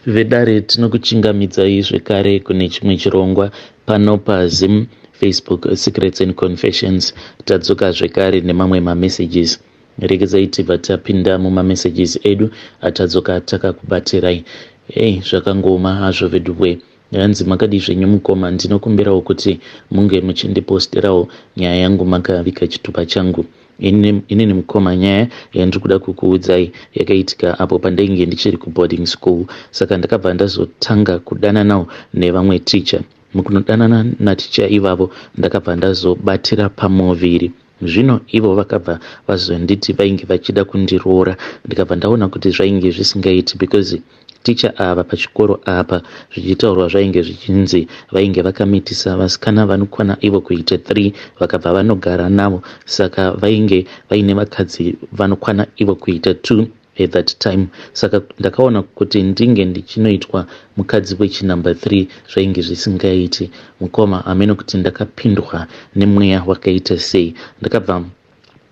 Vedare, tinokuchingamidzai zvekare kune chimwe chirongwa pano paZim Facebook Secrets and Confessions. Tadzoka zvekare nemamwe mamessages. Regedzai tibva tapinda mumamessages edu atadzoka takakubatirai. Ei, zvakangooma hazvo veduwe. Hanzi makadii zvenyu mukoma, ndinokumbirawo kuti munge muchindiposterawo nyaya yangu makaviga chitupa changu. Inini mukoma, nyaya yandiri kuda kukuudzai yakaitika apo pandainge ndichiri kuboarding school. Saka ndakabva ndazotanga kudananawo nevamwe ticha. Mukunodanana naticha ivavo ndakabva ndazobatira pamuviri. Zvino ivo vakabva vazonditi vainge vachida kundiroora, ndikabva ndaona kuti zvainge zvisingaiti because ticha ava pachikoro apa zvichitaurwa zvainge zvichinzi vainge vakamitisa vasikana vanokwana ivo kuita 3, vakabva vanogara navo. Saka vainge vaine vakadzi vanokwana ivo kuita 2 at that time. Saka ndakaona kuti ndinge ndichinoitwa mukadzi wechinumber 3 zvainge zvisingaiti. Mukoma, hameno kuti ndakapindwa nemweya wakaita sei, ndakabva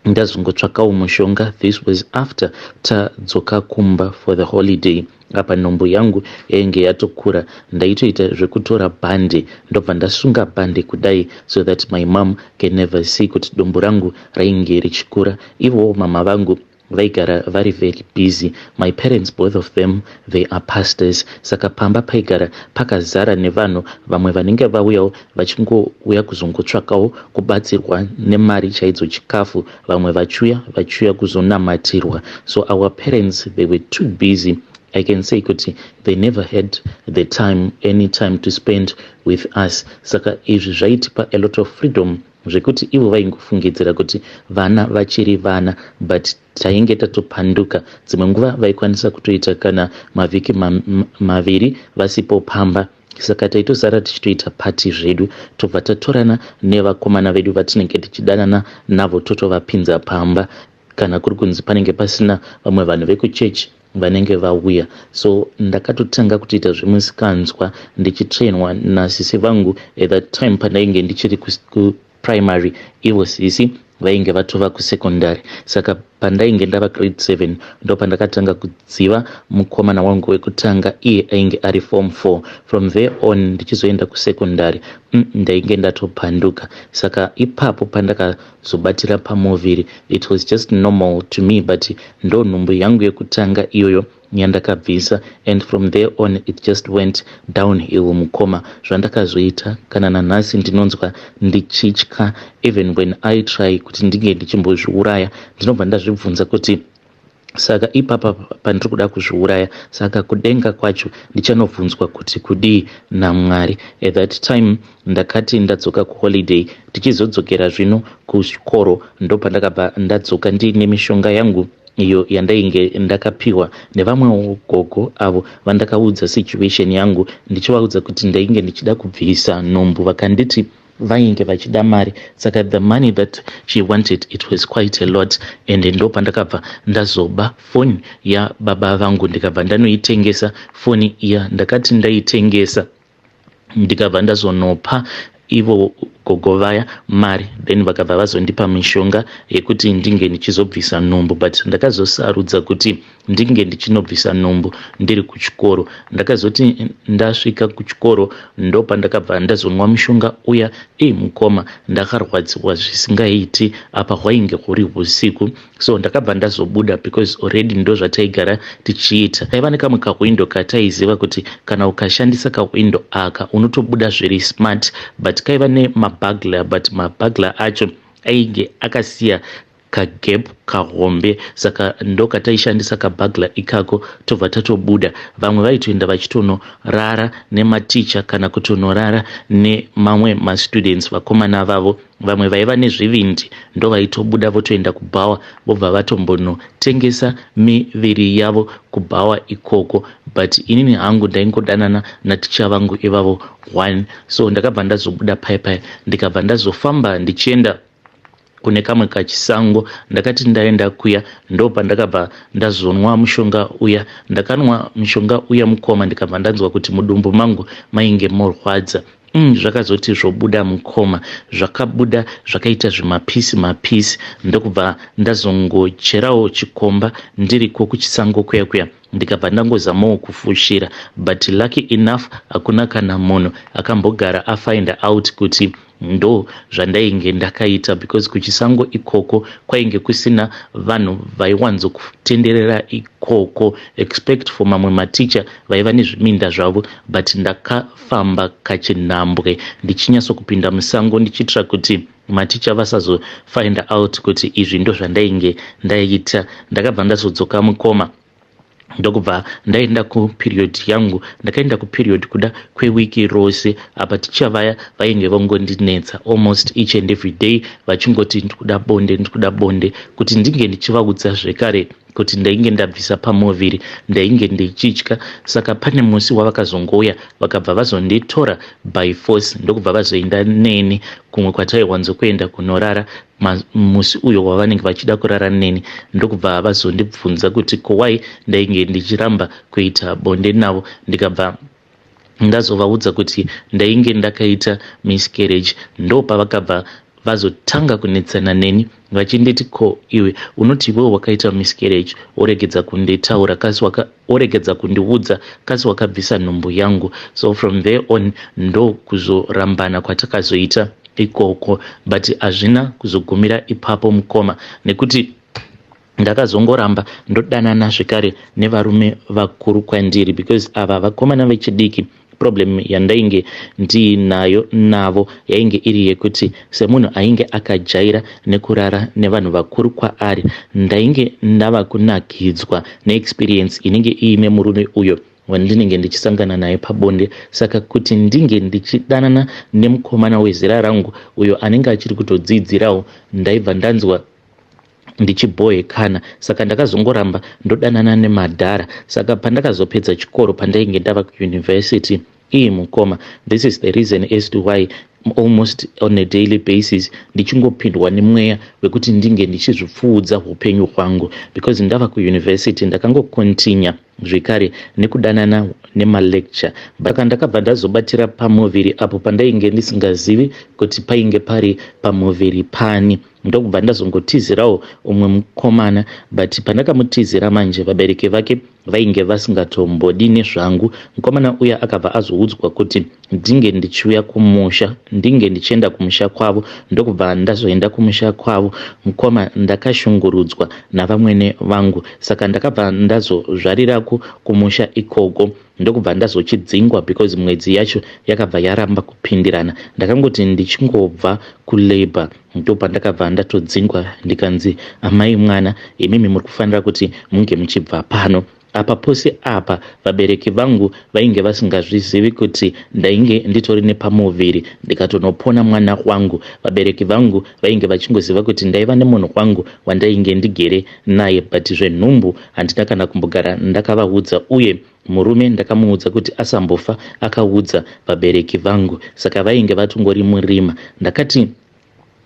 ndazongotsvakawo mushonga. This was after tadzoka kumba for the holiday. Apa nhumbu yangu yainge yatokura. Ndaitoita zvekutora bhande, ndobva ndasunga bhande kudai so that my mom can never see kuti dumbu rangu rainge richikura. Ivowo mama vangu vaigara vari very busy. My parents, both of them, they are pastors, saka pamba paigara pakazara nevanhu. Vamwe vanenge vauyawo vachingouya kuzongotsvakawo kubatsirwa nemari chaidzo, chikafu, vamwe vachiuya kuzonamatirwa. So our parents, they were too busy. I can say kuti they never had the time, any time to spend with us. Saka izvi zvaitipa a lot of freedom, zvekuti ivo vaingofungidzira kuti vana vachiri vana, but tainge tatopanduka. Dzimwe nguva vaikwanisa kutoita kana mavhiki 2 vasipo pamba, saka taitosara tichitoita pati zvedu, tobva tatorana nevakomana vedu vatinenge tichidanana navo, totovapinza pamba kana kuri kunzi panenge pasina vamwe vanhu vekuchechi vanenge vauya. So ndakatotanga kutoita zvemusikanzwa ndichitrainwa nasisi vangu at that time pandainge ndichiri kuprimary. Ivo sisi vainge vatova kusecondary. Saka pandainge ndava grade 7 ndo pandakatanga kuziva mukomana wangu wekutanga. Iye ainge ari form 4. From there on ndichizoenda kusecondary, ndainge ndatopanduka. Saka ipapo pandakazobatira pamuviri, it was just normal to me, but ndo nhumbu yangu yekutanga iyoyo yandakabvisa, and from there on it just went downhill. Mukoma, zvandakazoita, kana nanhasi ndinonzwa ndichitya. Even when I try kuti ndinge ndichimbozviuraya, ndinobva ndazvibvunza kuti saka ipapa pandiri kuda kuzviuraya, saka kudenga kwacho ndichanobvunzwa kuti kudii naMwari? At that time ndakati ndadzoka kuholiday, tichizodzokera zvino kuchikoro, ndo pandakabva ndadzoka ndiine mishonga yangu iyo yandainge ndakapiwa nevamwewo gogo avo vandakaudza situation yangu, ndichivaudza kuti ndainge ndichida kubvisa nhumbu. Vakanditi vainge vachida mari. Saka the money that she wanted, it was quite a lot, and ndo pandakabva ndazoba foni yababa vangu, ndikabva ndanoitengesa foni iya. Ndakati ndaitengesa, ndikabva ndazonopa ivo gogo vaya mari, then vakabva vazondipa mishonga yekuti ndinge ndichizobvisa nhumbu. But ndakazosarudza kuti ndinge ndichinobvisa nhumbu ndiri kuchikoro. Ndakazoti ndasvika kuchikoro, ndo pandakabva ndazonwa mushonga uya. Ei mukoma, ndakarwadziwa zvisingaiti. Apa hwainge huri usiku, so ndakabva ndazobuda because already ndo zvataigara tichiita. Taiva nekamwe kahwindo kataiziva kuti kana ukashandisa kahwindo aka unotobuda zviri smart, but kaiva nemaburglar, but maburglar acho ainge akasiya kagap kahombe. Saka ndokataishandisa kaburglar ikako, tobva tatobuda. Vamwe vaitoenda vachitonorara nematicha kana kutonorara nemamwe mastudents, vakomana vavo. Vamwe vaiva nezvivindi ndo vaitobuda votoenda kubhawa, vobva vatombonotengesa miviri yavo kubhawa ikoko. But inini hangu ndaingodanana naticha vangu ivavo one. So ndakabva ndazobuda paipai, ndikabva ndazofamba ndichienda kune kamwe kachisango. Ndakati ndaenda kuya, ndo pandakabva ndazonwa mushonga uya. Ndakanwa mushonga uya, mukoma, ndikabva ndanzwa kuti mudumbu mangu mainge morwadza. Zvakazoti zvobuda, mukoma, zvakabuda zvakaita zvimapisi mapisi. Ndokubva ndazongocherawo chikomba ndiriko kuchisango kuya kuya. Ndikabva ndangozamawo kufushira, but lucky enough hakuna kana munhu akambogara afind out kuti ndo zvandainge ndakaita, because kuchisango ikoko kwainge kusina vanhu vaiwanzokutenderera ikoko, except for mamwe maticha vaiva nezviminda zvavo. But ndakafamba kachinhambwe ndichinyatsokupinda musango, ndichiitira kuti maticha vasazofind out kuti izvi ndo zvandainge ndaita. Ndakabva ndazodzoka, mukoma, ndokubva ndaenda kuperiod yangu. Ndakaenda kuperiod kuda kwewiki rose. Apa ticha vaya vainge vongondinetsa almost each and every day, vachingoti, "Ndikuda bonde, ndikuda bonde." Kuti ndinge ndichivaudza zvekare kuti ndainge ndabvisa pamuviri, ndainge ndichitya. Saka pane musi wavakazongouya, vakabva vazonditora by force, ndokubva vazoenda neni kumwe kwataiwanzokuenda kunorara musi uyo wavanenge vachida kurara neni, ndokubva vazondibvunza kuti ko why ndainge ndichiramba kuita bonde navo. Ndikabva ndazovaudza kuti ndainge ndakaita miscarriage. Ndo pavakabva vazotanga kunetsana neni, vachinditi, "Ko iwe unoti iwewo wakaita miscarriage, woregedza kunditaura kasi woregedza kundiudza kasi wakabvisa nhumbu yangu?" So from there on ndo kuzorambana kwatakazoita ikoko. But hazvina kuzogumira ipapo, mukoma, nekuti ndakazongoramba ndodanana zvekare nevarume vakuru kwandiri, because ava vakomana vechidiki, problem yandainge ndiinayo navo yainge iri yekuti semunhu ainge akajaira nekurara nevanhu vakuru kwaari, ndainge ndava kunakidzwa neexperience inenge iine murume uyo wandinenge ndichisangana naye pabonde. Saka kuti ndinge ndichidanana nemukomana wezera rangu uyo anenge achiri kutodzidzirawo, ndaibva ndanzwa ndichibhohekana. Saka ndakazongoramba ndodanana nemadhara. Saka pandakazopedza chikoro, pandainge ndava kuyunivhesity iyi, mukoma, this is the reason as to why almost on a daily basis ndichingopindwa nemweya wekuti ndinge ndichizvipfuudza upenyu hwangu, because ndava kuyunivhesity ndakangokontinya zvekare nekudanana nemalecture. Saka ndakabva ndazobatira pamuviri apo pandainge ndisingazivi kuti painge pari pamuviri pani, ndokubva ndazongotizirawo umwe mukomana. But pandakamutizira manje, vabereki vake vainge vasingatombodi nezvangu. Mukomana uya akabva azoudzwa kuti ndinge ndichiuya kumusha, ndinge ndichienda kumusha kwavo, ndokubva ndazoenda kumusha kwavo. Mukoma, ndakashungurudzwa navamwene vangu. Saka ndakabva ndazozvarirako kumusha ikoko, ndokubva ndazochidzingwa because mwedzi yacho yakabva yaramba kupindirana. Ndakangoti ndichingobva kulabour, ndopandakabva ndatodzingwa, ndikanzi, "Amai mwana, imimi muri kufanira kuti munge muchibva pano." Apa pose apa vabereki vangu vainge vasingazvizivi kuti ndainge nditori nepamuviri, ndikatonopona mwana wangu. Vabereki vangu vainge vachingoziva kuti ndaiva nemunhu wangu wandainge ndigere naye, but zvenhumbu handina kana kumbogara ndakavaudza. Uye murume ndakamuudza kuti asambofa akaudza vabereki vangu. Saka vainge vatongori murima. Ndakati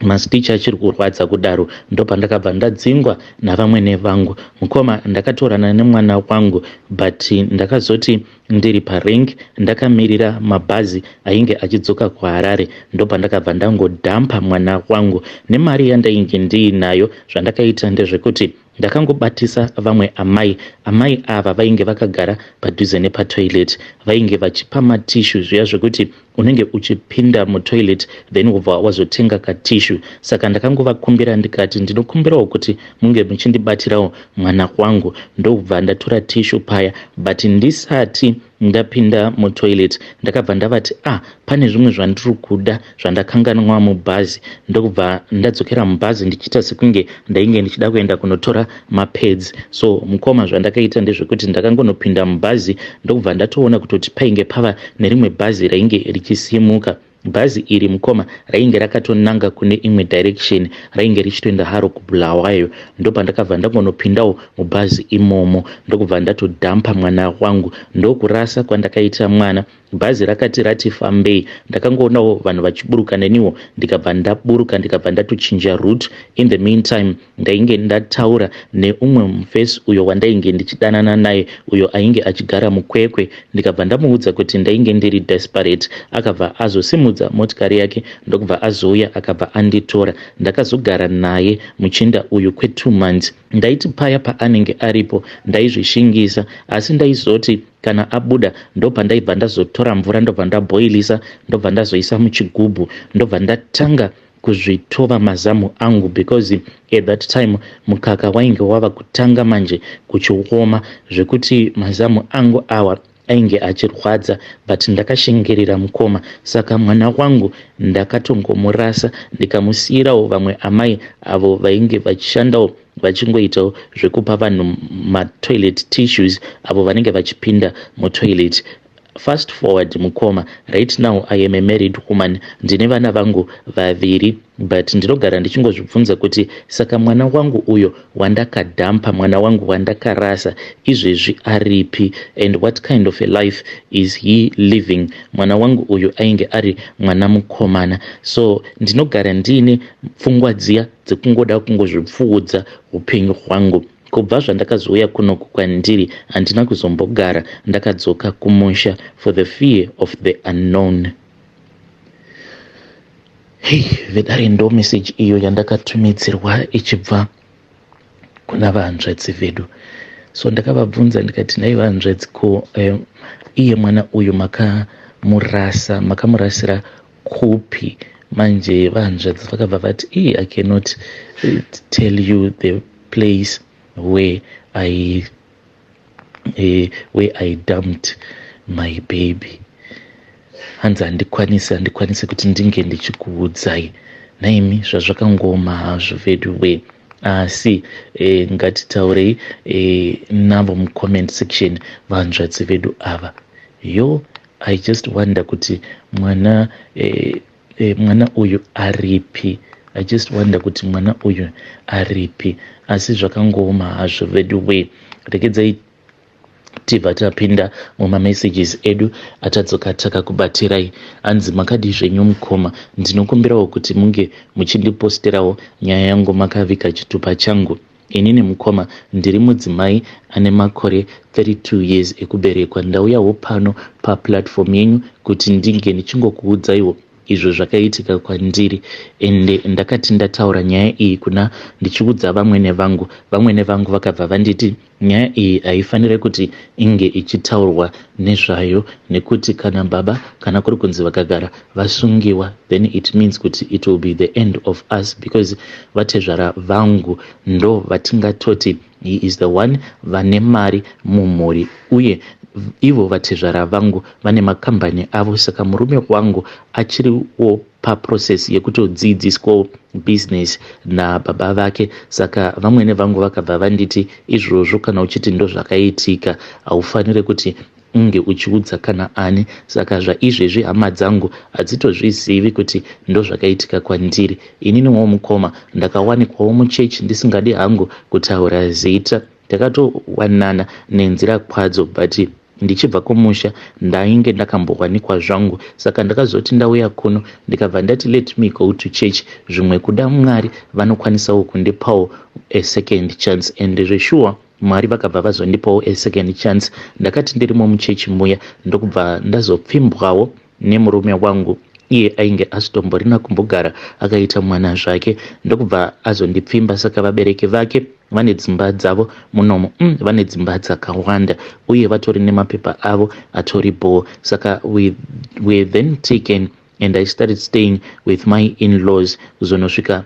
mastitch achiri kurwadza kudaro, ndopandakabva ndadzingwa navamwene vangu. Mukoma, ndakatorana nemwana wangu, but ndakazoti ndiri parank ndakamirira mabhazi ainge achidzoka kuHarare, ndopandakabva ndangodhampa mwana wangu nemari yandainge ndiinayo. Zvandakaita ndezvekuti ndakangobatisa vamwe amai. Amai ava vainge vakagara padhuze nepatoilet, vainge vachipa matissue, zviya zvekuti unenge uchipinda mutoilet then wobva wazotenga katissue. Saka ndakangovakumbira ndikati, "Ndinokumbirawo kuti munge muchindibatirawo mwana wangu." Ndobva ndatora tissue paya, but ndisati ndapinda mutoilet ndakabva ndavati, "Ah, pane zvimwe zvandiri kuda zvandakanganwa mubhazi." Ndokubva ndadzokera mubhazi ndichiita sekunge ndainge ndichida kuenda kunotora mapads. So mukoma, zvandakaita ndezvekuti ndakangonopinda mubhazi, ndokubva ndatoona kutoti painge pava nerimwe bhazi rainge richisimuka. Bhazi iri, mukoma, rainge rakatonanga kune imwe direction, rainge richitoenda haro kuBulawayo. Ndopandakabva ndangonopindawo mubhazi imomo, ndokubva ndatodhampa mwana wangu. Ndokurasa kwandakaita mwana. Bhazi rakati rati fambei, ndakangoonawo vanhu vachiburuka neniwo ndikabva ndaburuka ndikabva ndatochinja route. In the meantime ndainge ndataura neumwe mufesi uyo wandainge ndichidanana naye uyo ainge achigara muKwekwe, ndikabva ndamuudza kuti ndainge ndiri desperate. Akabva azosimudza motikari yake ndokubva azouya akabva anditora. Ndakazogara naye muchinda uyu kwe2 months. Ndaiti paya paanenge aripo ndaizvishingisa, asi ndaizoti kana abuda ndopandaibva ndazotora mvura, ndobva ndabhoilisa, ndobva ndazoisa muchigubhu, ndobva ndatanga kuzvitova mazamu angu, because at that time mukaka wainge wava kutanga manje kuchioma zvekuti mazamu angu awa ainge achirwadza, but ndakashingirira, mukoma. Saka mwana wangu ndakatongomurasa, ndikamusiyirawo vamwe amai avo vainge vachishandawo, vachingoitawo zvekupa vanhu matoilet tissues avo vanenge vachipinda mutoilet. Fast forward, mukoma, right now I am a married woman, ndine vana vangu vaviri, but ndinogara ndichingozvibvunza kuti saka mwana wangu uyo wandakadhampa, mwana wangu wandakarasa, izvezvi aripi, and what kind of a life is he living? Mwana wangu uyu ainge ari mwana mukomana. So ndinogara ndiine pfungwa dziya dzekungoda kungozvipfuudza upenyu hwangu. Kubva zvandakazouya kunoku kwandiri, handina kuzombogara ndakadzoka kumusha for the fear of the unknown. Hei vedare, ndo meseji iyo yandakatumidzirwa ichibva kuna vahanzvadzi vedu. So ndakavabvunza ndikati, "Nhai vahanzvadzi, ko iye mwana uyu makamurasa, makamurasira kupi?" Manje vahanzvadzi vakabva vati, "Ii, I cannot tell you the place where I dumped my baby." Hanzi, "Handikwanisi, handikwanisi kuti ndinge ndichikuudzai." Naimi, zvazvakangoma hazvo vedu we, asi ngatitaurei navo mucomment section, vanzvadzi vedu ava. Yo, I just wonder kuti mwana uyu aripi. I just wonder kuti mwana uyu aripi, asi zvakangooma hazvo vedu we. Regedzai tibva tapinda mumamessages edu atadzoka takakubatirai. Hanzi, "Makadi zvenyu mukoma? Ndinokumbirawo kuti munge muchindiposterawo nyaya yangu makavika chitupa changu. Inini mukoma ndiri mudzimai ane makore 32 years ekuberekwa. Ndauyawo pano paplatform yenyu kuti ndinge ndichingokuudzaiwo izvo zvakaitika kwandiri. Ende ndakati ndataura nyaya iyi kuna ndichiudza vamwene vangu, vamwene vangu vakabva vanditi nyaya iyi haifaniri kuti inge ichitaurwa nezvayo, nekuti kana baba, kana kuri kunzi vakagara vasungiwa, then it means kuti it will be the end of us, because vatezvara vangu ndo vatingatoti he is the one vane mari mumhuri, uye ivo vatezvara vangu vane makambani avo. Saka murume wangu achiriwo paprocess yekutodzidziswawo business nababa vake. Saka vamwene vangu vakabva vanditi izvozvo kana uchiti ndo zvakaitika, haufaniri kuti unge uchiudza kana ani. Saka zvaizvezvi hama dzangu hadzitozvizivi kuti ndo zvakaitika kwandiri. Ininiwo mukoma ndakawanikwawo muchechi, ndisingadi hangu kutaura zita. Takatowanana nenzira kwadzo, but ndichibva kumusha ndainge ndakambowanikwa zvangu. Saka ndakazoti ndauya kuno, ndikabva ndati let me go to church, zvimwe kuda Mwari vanokwanisawo kundipawo a second chance. And zveshuwa Mwari vakabva vazondipawo a second chance. Ndakati ndirimo muchechi muya, ndokubva ndazopfimbwawo nemurume wangu. Iye ainge asitomborina kumbogara akaita mwana zvake, ndokubva azondipfimba. Saka vabereki vake vane dzimba dzavo munomo, vane dzimba dzakawanda, uye vatori nemapepa avo atori bho. Saka we were then taken and I started staying with my in-laws kuzonosvika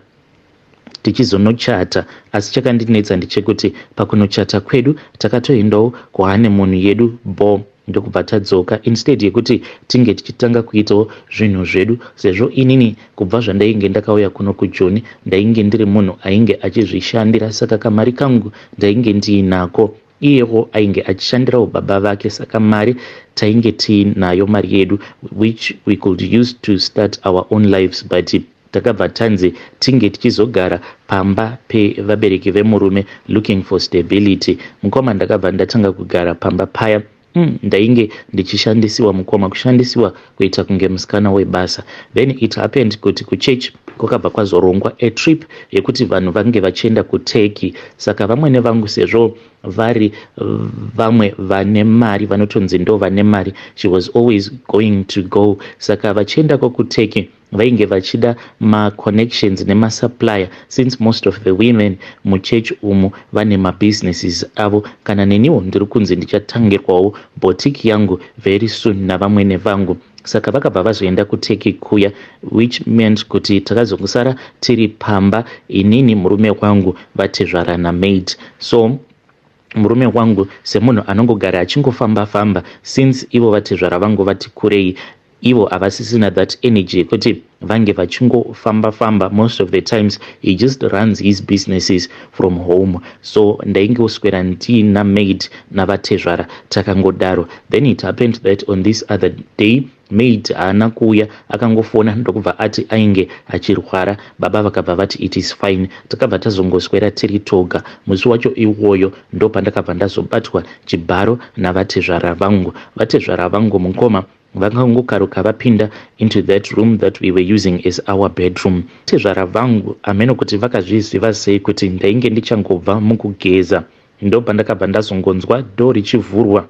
tichizonochata. Asi chakandinetsa ndechekuti pakunochata kwedu takatoendawo kuhoneymoon yedu bo, ndokubva tadzoka. Instead yekuti tinge tichitanga kuitawo zvinhu zvedu, sezvo inini kubva zvandainge ndakauya kuno kuJoni ndainge ndiri munhu ainge achizvishandira, saka kamari kangu ndainge ndiinako. Iyewo ainge achishandirawo baba vake, saka mari tainge tiinayo, mari yedu, which we could use to start our own lives. But takabva tanzi tinge tichizogara pamba pevabereki vemurume, looking for stability. Mukoma, ndakabva ndatanga kugara pamba paya. Ndainge ndichishandisiwa, mukoma, kushandisiwa kuita kunge musikana webasa. Then it happened kuti kuchechi kwakabva kwazorongwa a trip yekuti vanhu vange vachienda kuTurkey. Saka vamwene vangu, sezvo vari vamwe vane mari, vanotonzi ndo vane mari, she was always going to go. Saka vachiendako kuTurkey, vainge vachida maconnections nemasupplier, since most of the women muchechi umu vane mabusinesses avo. Kana neniwo ndiri kunzi ndichatangirwawo boutique yangu very soon navamwene vangu. Saka vakabva vazoenda kuTurkey kuya, which meant kuti takazongosara tiri pamba, inini, murume wangu, vatezvara namaid. So murume wangu, semunhu anongogara achingofamba-famba, since ivo vatezvara vangu vati kurei, ivo havasisina that energy yekuti vange vachingofamba-famba. Most of the times he just runs his businesses from home. So ndaingoswera ndiina maid navatezvara, takangodaro. Then it happened that on this other day maid haana kuuya. Akangofona ndokubva ati ainge achirwara. Baba vakabva vati it is fine. Takabva tazongoswera tiri toga. Musi wacho iwoyo ndopandakabva ndazobatwa chibharo navatezvara vangu. Vatezvara vangu, mukoma, vakangokaruka vapinda into that room that we were using as our bedroom. Tezvara vangu, hameno kuti vakazviziva sei kuti ndainge ndichangobva mukugeza. Ndopandakabva ndazongonzwa door richivhurwa.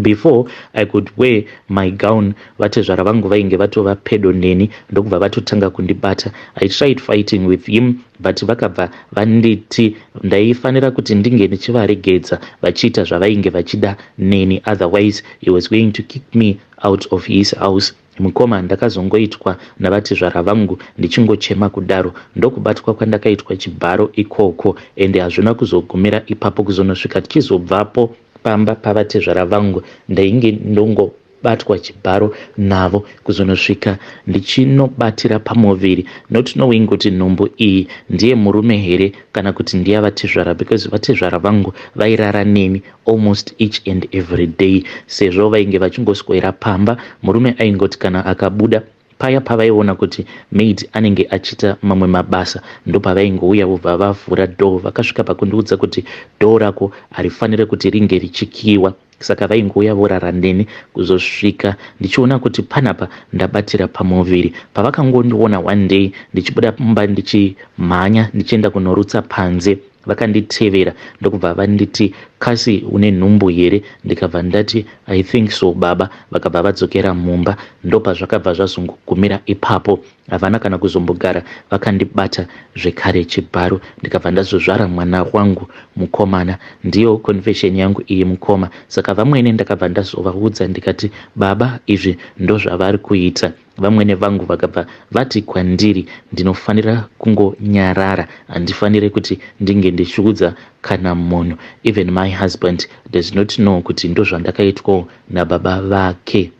Before I could wear my gown, vatezvara vangu vainge vatova pedo neni, ndokubva vatotanga kundibata. I tried fighting with him, but vakabva vanditi ndaifanira kuti ndinge ndichivaregedza vachiita zvavainge vachida neni, otherwise he was going to kick me out of his house. Mukoma, ndakazongoitwa navatezvara vangu ndichingochema kudaro, ndokubatwa kwandakaitwa chibharo ikoko. Ende hazvina kuzogumira ipapo. Kuzonosvika tichizobvapo pamba pavatezvara vangu, ndainge ndongobatwa chibharo navo kuzonosvika ndichinobatira pamuviri, not knowing kuti nhumbu iyi ndiye murume here kana kuti ndiyavatezvara, because vatezvara vangu vairara neni almost each and every day, sezvo vainge vachingoswera pamba. Murume aingoti kana akabuda paya pavaiona kuti maid anenge achiita mamwe mabasa, ndopavaingouya vobva vavhura door. Vakasvika pakundiudza kuti door rako harifaniri kuti ringe richikiwa. Saka vaingouya vorara neni kuzosvika ndichiona kuti panapa ndabatira pamuviri. Pavakangondiona one day ndichibuda mumba ndichimhanya ndichienda kunorutsa panze, vakanditevera ndokubva vanditi, "Kasi une nhumbu here?" Ndikabva ndati, "I think so, baba." Vakabva vadzokera mumba. Ndopazvakabva zvazongogumira ipapo. Havana kana kuzombogara, vakandibata zvekare chibharo, ndikabva ndazozvara mwana wangu mukomana. Ndiyo confession yangu iyi, mukoma. Saka vamwene ndakabva ndazovaudza ndikati, "Baba, izvi ndozvavari kuita." Vamwene vangu vakabva vati kwandiri ndinofanira kungonyarara, handifaniri kuti ndinge ndichiudza kana munhu. Even my husband does not know kuti ndozvandakaitwawo nababa vake.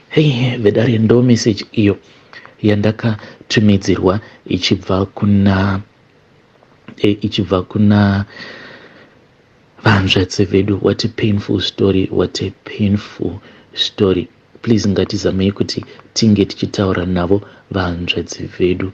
Hei, vedare, ndo message iyo yandakatumidzirwa ichibva kuna vanzvadzi vedu. What a painful story, what a painful story. Please, ngatizamei kuti tinge tichitaura navo vanzvadzi vedu.